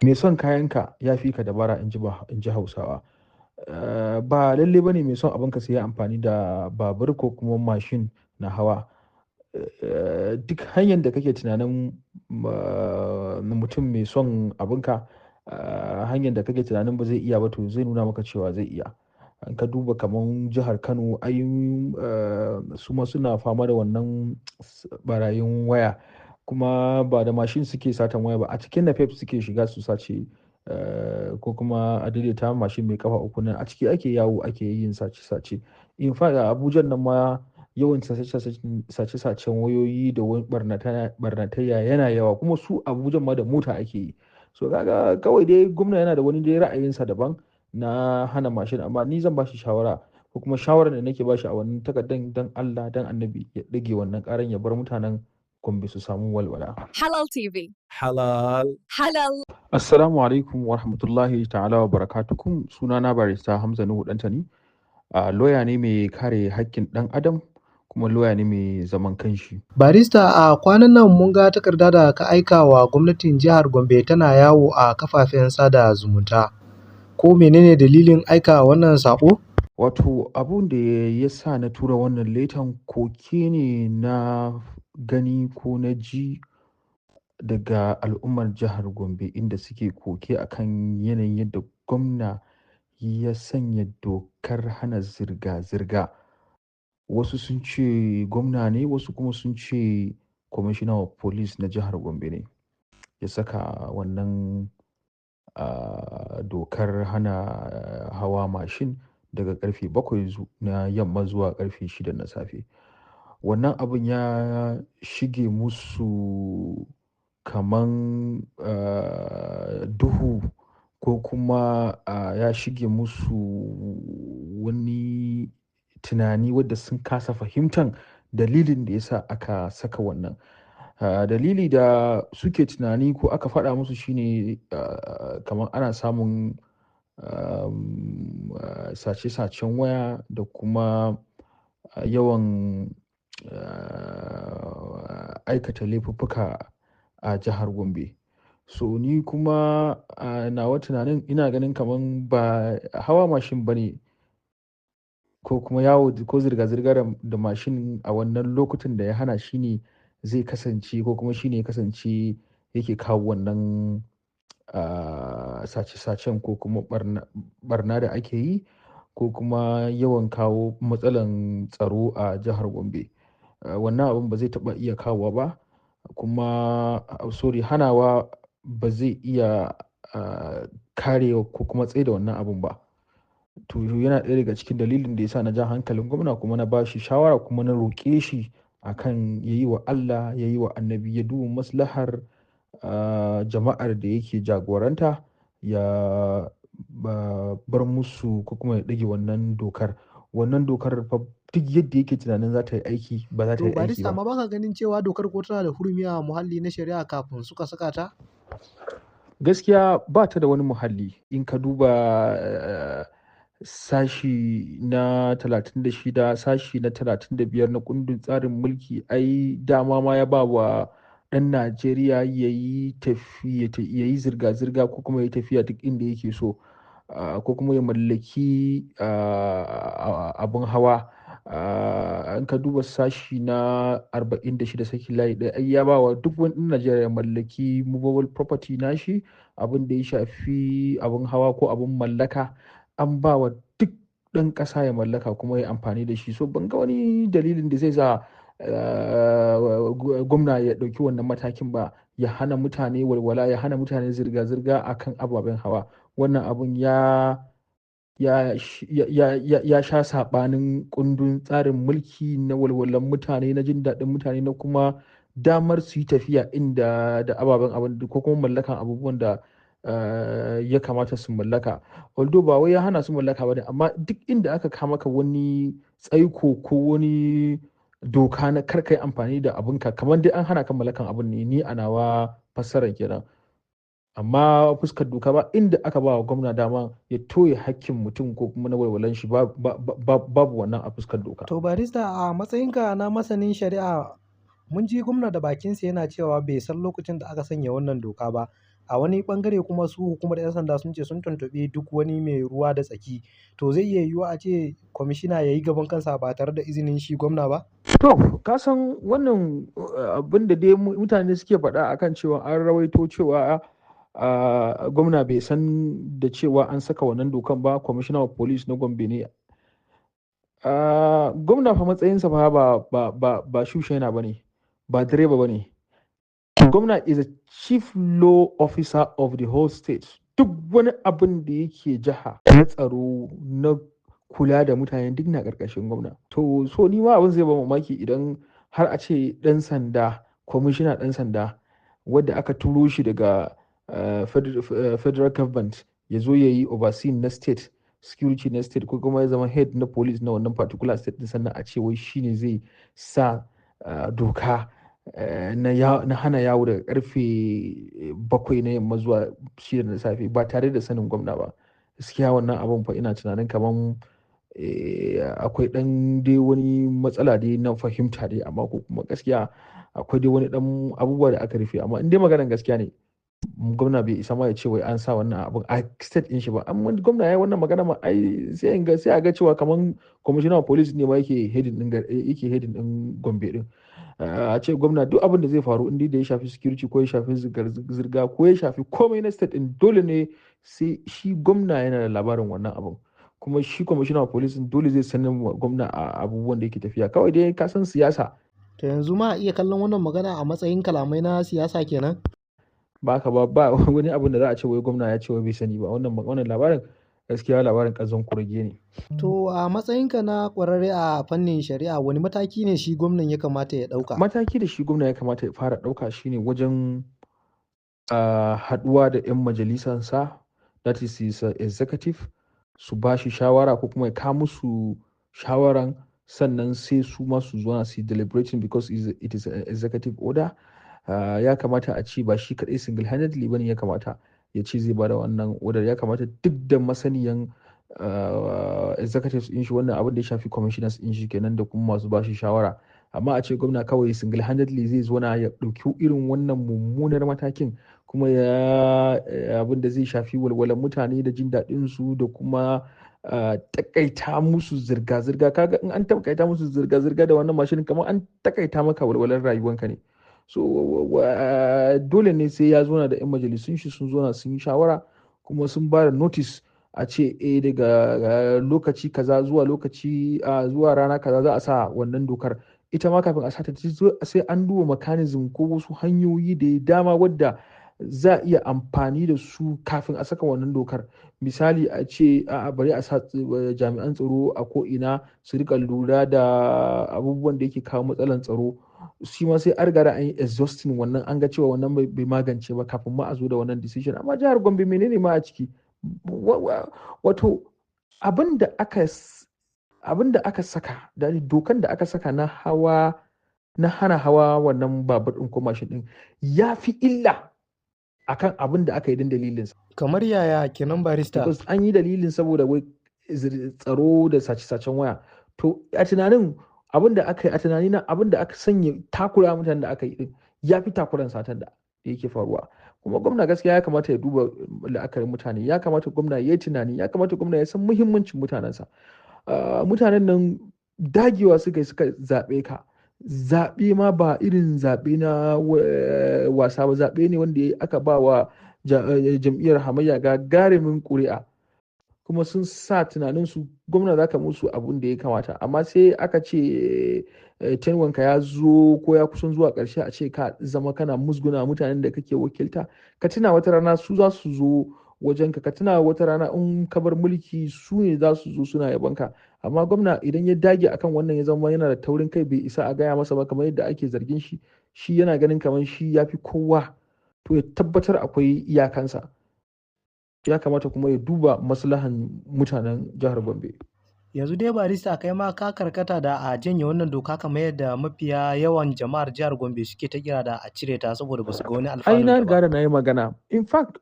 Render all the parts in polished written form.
Mai son kayanka ya fi ka dabara, in ji Hausawa. Ba lalle ba ne mai son abinka sai ya amfani da babur ko kuma mashin na hawa. Duk hanyar da kake tunanin mutum mai son abinka, hanyar da kake tunanin ba zai iya ba, to zai nuna maka cewa zai iya. In ka duba kaman jihar Kano, ai su ma suna fama da wannan ɓarayin waya, kuma ba da mashin suke satan waya ba. A cikin napep suke shiga su sace, ko kuma a daidaita mashin mai ƙafa uku nan a ciki ake yawo ake yin sace sace. In fact, a Abujan nan ma yawan sace sacen wayoyi da wani ɓarnatayya yana yawa, kuma su Abujan ma da mota ake yi. So kaga kawai dai gwamna yana da wani dai ra'ayinsa daban na hana mashin, amma ni zan ba shi shawara, ko kuma shawarar da nake ba shi a wannan takardar, don Allah don Annabi ya ɗage wannan ƙaran, ya bar mutanen Gombe su samu walwala. Halal TV. Halal. Halal. Assalamu alaikum wa rahmatullahi ta'ala wa barakatukum. Sunana Barista Hamza Nuhu Dantani. Lawyer ne mai kare haƙƙin ɗan adam, kuma lawyer ne mai zaman kanshi. Barista, a kwanan nan mun ga takarda da ka aika wa gwamnatin jihar Gombe tana yawo a kafafen sada zumunta. Ko menene dalilin aika wannan saƙo? Wato abun da ya sa na tura wannan letan, koke ne na gani ko na ji daga al'ummar jihar Gombe, inda suke koke akan yanayin yadda gwamna ya sanya dokar hana zirga-zirga. Wasu sun ce gwamna ne, wasu kuma sun ce Commissioner of Police na jihar Gombe ne ya saka wannan dokar hana hawa mashin daga karfe 7 na yamma zuwa karfe 6 na safe. Wannan abun ya shige musu kaman duhu, ko kuma ya shige musu wani tunani wadda sun kasa fahimtan dalilin da ya sa aka saka wannan. Dalili da suke tunani ko aka faɗa musu shine kamar ana samun sace sacen waya da kuma yawan aikata laifuffuka a jihar Gombe. So ni kuma a nawa tunanin, ina ganin kaman ba hawa mashin ba ne, ko kuma yawo ko zirga-zirga da mashin a wannan lokutan da ya hana shine zai kasance, ko kuma shine ya kasance yake kawo wannan sace sacen, ko kuma ɓarna da ake yi, ko kuma yawan kawo matsalan tsaro a jihar Gombe. Wannan abun ba zai taɓa iya kawowa ba, kuma sorry, hanawa ba zai iya karewa ko kuma tsaida wannan abun ba. To yana ɗaya daga cikin dalilin da ya sa na ja hankalin gwamna, kuma na ba shi shawara, kuma na roƙe shi akan ya yi wa Allah, ya yi wa Annabi, ya duba maslahar jama'ar da yake jagoranta, ya bar musu ko kuma ya ɗage wannan dokar. Wannan dokar fa, duk yadda yake tunanin za ta yi aiki, ba za ta To yi aiki barista, ba. amma baka ganin cewa dokar ko tana da hurumi a muhalli na shari'a kafin suka saka ta? Gaskiya ba ta da wani muhalli. In ka duba sashi na 36, sashi na 35 na kundin tsarin mulki, ai dama ma ya ba wa ɗan Najeriya ya yi tafiya, ya yi zirga-zirga, ko kuma ya yi tafiya duk inda yake so, ko kuma ya mallaki abin hawa. In ka duba sashi na 46 sakin layi ɗaya, ai ya ba wa duk wani ɗan Najeriya ya mallaki movable property nashi, abin da ya shafi abin hawa ko abin mallaka. An ba wa duk ɗan ƙasa ya mallaka kuma ya yi amfani da shi. So ban ga wani dalilin da zai sa gwamna ya ɗauki wannan matakin ba, ya hana mutane walwala, ya hana mutane zirga-zirga a kan ababen hawa. Wannan abun ya sha saɓanin kundin tsarin mulki na walwalan mutane, na jin daɗin mutane, na kuma damar su yi tafiya inda da ababen abin ko kuma mallakan abubuwan da ya kamata su mallaka. Although ba wai ya hana su mallaka ba ne, amma duk inda aka kawo maka wani tsaiko ko wani doka na kar ka yi amfani da abunka, kamar dai an hana ka mallakan abun ne, ni a nawa fassarar kenan. Amma fuskar doka, ba inda aka ba wa gwamna dama ya toye hakkin mutum ko kuma na walwalan shi, babu wannan a fuskar doka. To barista, a matsayinka na masanin shari'a, mun ji gwamna da bakinsa yana cewa bai san lokacin da aka sanya wannan doka ba. A wani ɓangare kuma su hukumar 'yan sanda sun ce sun tuntuɓi duk wani mai ruwa da tsaki. To zai iya yiwuwa a ce kwamishina ya yi gaban kansa ba tare da izinin shi gwamna ba? To, ka san wannan abin da dai mutane suke faɗa akan cewa an rawaito cewa gwamna bai san da cewa an saka wannan dokan ba, commissioner of police na Gombe ne. Gwamna fa matsayinsa fa ba shushaina ba ne, ba direba ba ne. Gwamna is a chief law officer of the whole state. Duk wani abin da yake jiha na tsaro, na kula da mutane, duk na ƙarƙashin gwamna. To, so ni ma abin zai ban mamaki idan har a ce ɗan sanda, kwamishina ɗan sanda wadda aka turo shi daga federal government ya zo ya yi overseeing na state security na state, ko kuma ya zama head na police na wannan particular state din, sannan a ce wai shine zai sa doka na hana yawo daga karfe 7 na yamma zuwa 6 na safe ba tare da sanin gwamna ba. Gaskiya wannan abun fa ina tunanin kaman akwai ɗan dai wani matsala dai na fahimta dai, amma ko kuma gaskiya akwai dai wani ɗan abubuwa da aka rufe. Amma in dai maganar gaskiya ne, gwamna bai isa ma ya ce wai an sa wannan abun a state ɗin shi ba. Amma gwamna ya yi wannan magana ma, ai sai a ga cewa kaman commissioner of police ne ma yake heading ɗin Gombe ɗin. A ce gwamna duk abin da zai faru, in dai da ya shafi security ko ya shafi zirga ko ya shafi komai na state ɗin, dole ne sai shi gwamna yana da labarin wannan abun. Kuma shi commissioner of police dole zai sanar wa gwamna a abubuwan da yake tafiya. Kawai dai ka san siyasa. To yanzu ma a iya kallon wannan magana a matsayin kalamai na siyasa kenan? Ba haka ba, ba wani abun da za a ce wai gwamna ya ce wai bai sani ba. Wannan labarin gaskiya labarin ƙanzon kurege ne. To a matsayinka na ƙwararre a fannin shari'a, wani mataki ne shi gwamnan ya kamata ya ɗauka? Mataki da shi gwamna ya kamata ya fara ɗauka shine wajen haɗuwa da 'yan majalisansa, that is his executive, su ba shi shawara ko kuma ya kawo musu shawaran, sannan sai su ma su zauna su yi deliberating, because it is an executive order. Ya kamata a ce ba shi kaɗai single handedly bane ya kamata ya ce zai bada wannan order. Ya kamata duk da masaniyan executives ɗin shi, wannan abin da ya shafi commissioners ɗin shi kenan da kuma masu ba shi shawara. Amma a ce gwamna kawai single handedly zai zauna ya ɗauki irin wannan mummunar matakin, kuma ya abin da zai shafi walwalan mutane da jin daɗin su da kuma takaita musu zirga-zirga. Kaga in an takaita musu zirga-zirga da wannan mashin, kamar an takaita maka walwalar rayuwanka ne. So dole ne sai ya zauna da 'yan majalisun shi, sun zauna sun yi shawara, kuma sun ba da notice a ce eh, daga lokaci kaza zuwa lokaci zuwa rana kaza za a sa wannan dokar. Ita ma kafin a sa ta, sai an duba mechanism ko wasu hanyoyi da dama wadda za a iya amfani da su kafin a saka wannan dokar. Misali, a ce a bari a sa jami'an tsaro a ko'ina su rika lura da abubuwan da yake kawo matsalan tsaro. Shi ma sai an riga da an yi exhausting wannan, an ga cewa wannan bai magance ba kafin ma a zo da wannan decision. Amma jihar Gombe, menene ma a ciki? Wato abin da aka saka da dokan da aka saka na hawa, na hana hawa wannan babur din ko mashin din, ya fi illa akan abin da aka yi don dalilin. Kamar yaya kenan, barista? Because an yi dalilin saboda wai tsaro da sace-sacen waya. To a tunanin abin da aka yi, a tunanina abin da aka sanya takura mutanen da aka yi din ya fi takuran satan da yake faruwa. Kuma gwamna gaskiya ya kamata ya duba la'akarin mutane. Ya kamata gwamna ya yi tunani. Ya kamata gwamna ya san muhimmancin mutanensa. Mutanen nan dagewa suka yi suka zaɓe ka. Zaɓe ma ba irin zaɓe na wasa ba, zaɓe ne wanda aka ba wa jam'iyyar hamayya gagarumin ƙuri'a, kuma sun sa tunaninsu gwamna za ka musu abun da ya kamata. Amma sai aka ce tenure-nka ya zo ko ya kusan zuwa ƙarshe, a ce ka zama kana musguna mutanen da kake wakilta. Ka tuna wata rana su za su zo wajenka. Ka tuna wata rana in ka bar mulki su ne za su zo suna yabonka. Amma gwamna idan ya dage akan wannan, ya zama yana da taurin kai, bai isa a gaya masa ba, kamar yadda ake zargin shi, shi yana ganin kamar shi ya fi kowa, to ya tabbatar akwai iyakansa. Ya kamata kuma ya duba maslahan mutanen jihar Gombe. Yanzu dai, barista, kai ma ka karkata da a janye wannan doka kamar yadda mafiya yawan jama'ar jihar Gombe suke ta kira da a cire ta saboda ba su ga wani Ai alfanun na ta ba. riga da na yi magana. In fact,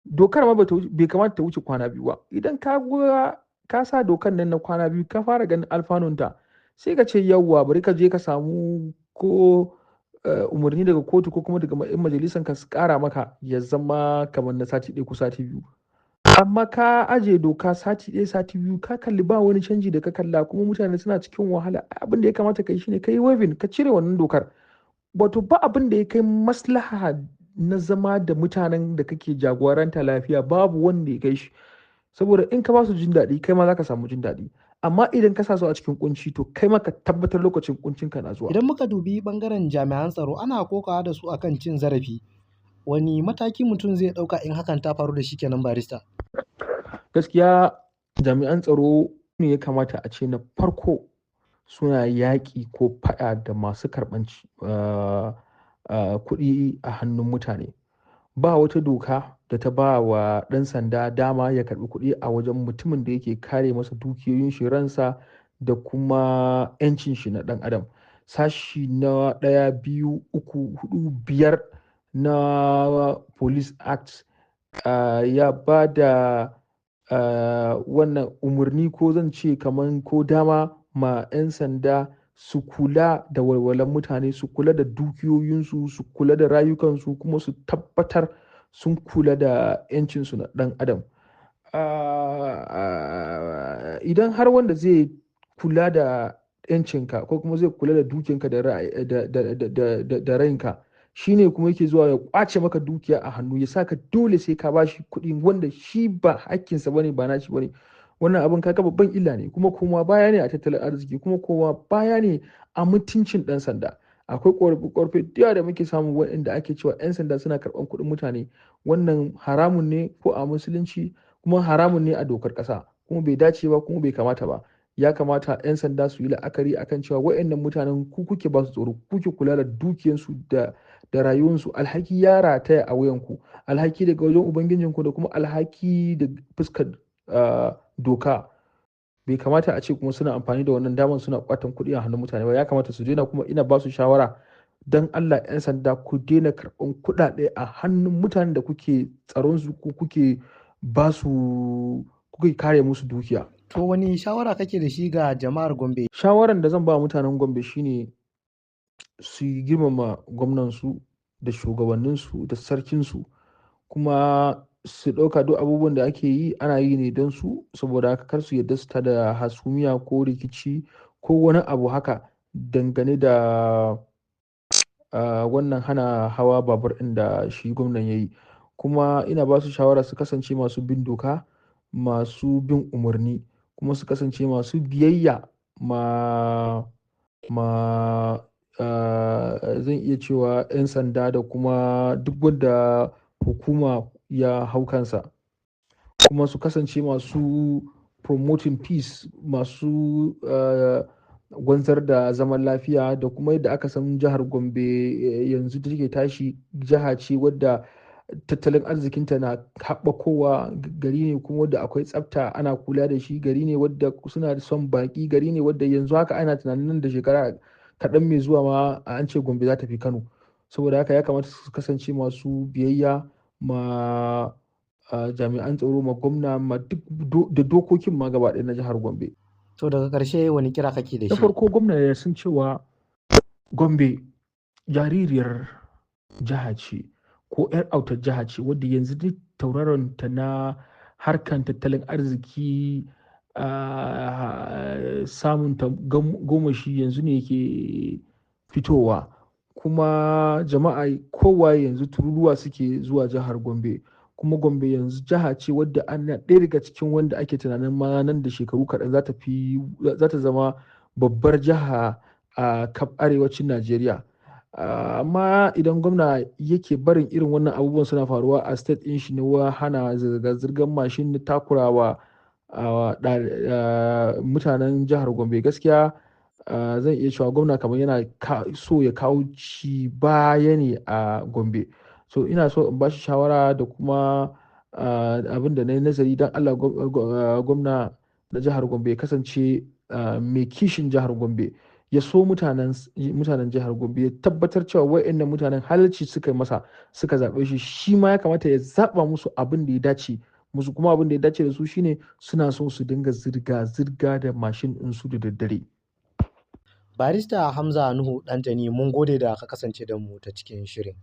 dokar ma bai kamata ta wuce kwana 2 ba. Idan ka ga ka sa dokar nan na kwana 2, ka fara ganin alfanunta, sai ka ce yawwa, bari ka je ka samu ko umarni daga kotu ko kuma daga 'yan majalisan ka su ƙara maka ya zama kamar na sati 1 ko sati 2. Amma ka aje doka sati 1 sati 2 ka kalli ba wani canji da ka kalla kuma mutane suna cikin wahala. Abin da ya kamata ka yi shine ka yi waiving, ka cire wannan dokar. Wato ba abin da ya kai maslaha na zama da mutanen da kake jagoranta lafiya, babu wanda ya kai shi. Saboda in ka ba su jin daɗi, kai ma za ka samu jin daɗi. Amma idan ka sa su a cikin ƙunci, to kai ma ka tabbatar lokacin ƙuncinka na zuwa. Idan muka dubi ɓangaren jami'an tsaro, ana kokawa da su akan cin zarafi. Wani mataki mutum zai ɗauka in hakan ta faru da shi kenan, barista? Gaskiya jami'an tsaro ne ya kamata a ce na farko suna yaƙi ko faɗa da masu karɓan kuɗi a hannun mutane. Ba wata doka da ta ba wa ɗan sanda dama ya karɓi kuɗi a wajen mutumin da yake kare masa dukiyoyin shi, ransa da kuma 'yancin shi na ɗan adam. Sashi na 1, 2, 3, 4, 5 na Police Act ya ba da wannan umarni ko zan ce kaman ko dama ma 'yan sanda su kula da walwalan mutane, su kula da dukiyoyinsu, su kula da rayukansu kuma su tabbatar sun kula da 'yancinsu na ɗan adam. Idan har wanda zai kula da 'yancinka ko kuma zai kula da dukiyanka da ranka, shi ne kuma yake zuwa ya ƙwace maka dukiya a hannu, ya sa ka dole sai ka bashi kuɗi wanda shi ba hakkinsa bane, ba nashi bane. Wannan abin kaga babban illa ne kuma koma baya ne a tattalin arziki kuma koma baya ne a mutuncin ɗan sanda. Akwai ƙorafe-ƙorafe da yawa da muke samu waɗanda ake cewa 'yan sanda suna karɓan kuɗin mutane. Wannan haramun ne ko a musulunci kuma haramun ne a dokar ƙasa kuma bai dace ba kuma bai kamata ba. Ya kamata 'yan sanda su yi la'akari akan cewa waɗannan mutanen ku kuke ba su tsaro, ku kuke kula da dukiyansu da rayuwansu. Alhaki ya rataya a wuyanku, alhaki daga wajen Ubangijinku da kuma alhaki da fuskar doka. Bai kamata a ce kuma suna amfani da wannan daman suna ƙwatan kuɗi a hannun mutane ba. Ya kamata su daina, kuma ina ba su shawara don Allah 'yan sanda ku daina karɓan kuɗaɗe a hannun mutanen da kuke tsaron su ko kuke ba su, kuke kare musu dukiya. To wani shawara kake da shi ga jama'ar Gombe? Shawaran da zan ba mutanen Gombe shine su girmama gwamnansu da shugabanninsu da sarkinsu kuma su ɗauka duk abubuwan da ake yi ana yi ne don su. Saboda haka kar su yarda su tada hasumiya ko rikici ko wani abu haka dangane da wannan hana hawa babur ɗin da shi gwamnan ya yi. Kuma ina ba su shawara su kasance masu bin doka, masu bin umarni kuma su kasance masu biyayya ma zan iya cewa 'yan sanda da kuma duk wanda hukuma ya hau kansa. Kuma su kasance masu promoting peace, masu wanzar da zaman lafiya da kuma yadda aka san jihar Gombe yanzu take tashi, jiha ce wadda tattalin arzikinta na haɓakowa, gari ne kuma wadda akwai tsafta ana kula da shi, gari ne wadda suna son baƙi, gari ne wadda yanzu haka ana tunanin nan da shekara kaɗan mai zuwa ma an ce Gombe za ta fi Kano. Saboda haka ya kamata su kasance masu biyayya ma jami'an tsaro, ma gwamna, ma duk da dokokin ma gaba ɗaya na jihar Gombe. To daga ƙarshe wani kira kake da Na shi? farko, gwamna ya san cewa Gombe jaririyar jiha ce ko 'yar autar jiha ce wadda yanzu duk tauraron ta na harkan tattalin arziki, samun ta gomashi yanzu ne yake fitowa. Kuma jama'a kowa yanzu tururuwa suke zuwa jihar Gombe. Kuma Gombe yanzu jiha ce wadda ana ɗaya daga cikin wanda ake tunanin ma nan da shekaru kaɗan za ta zama babbar jiha a kaf arewacin Najeriya. Amma idan gwamna yake barin irin wannan abubuwan suna faruwa a state ɗin shi na hana zirga-zirgar mashin, na takurawa mutanen jihar Gombe, gaskiya zan iya cewa gwamna kamar yana so ya kawo ci baya ne a Gombe. So ina so in ba shi shawara da kuma abin da na yi nazari, don Allah gwamna na jihar Gombe ya kasance mai kishin jihar Gombe, ya so mutanen jihar Gombe, ya tabbatar cewa waɗannan mutanen halalci suka yi masa suka zaɓe shi, shi ma ya kamata ya zaɓa musu abin da ya dace musu. Kuma abin da ya dace da su shine suna so su dinga zirga-zirga da mashin ɗinsu da daddare. Barista Hamza Nuhu Ɗantani, mun gode da ka kasance da mu ta cikin shirin.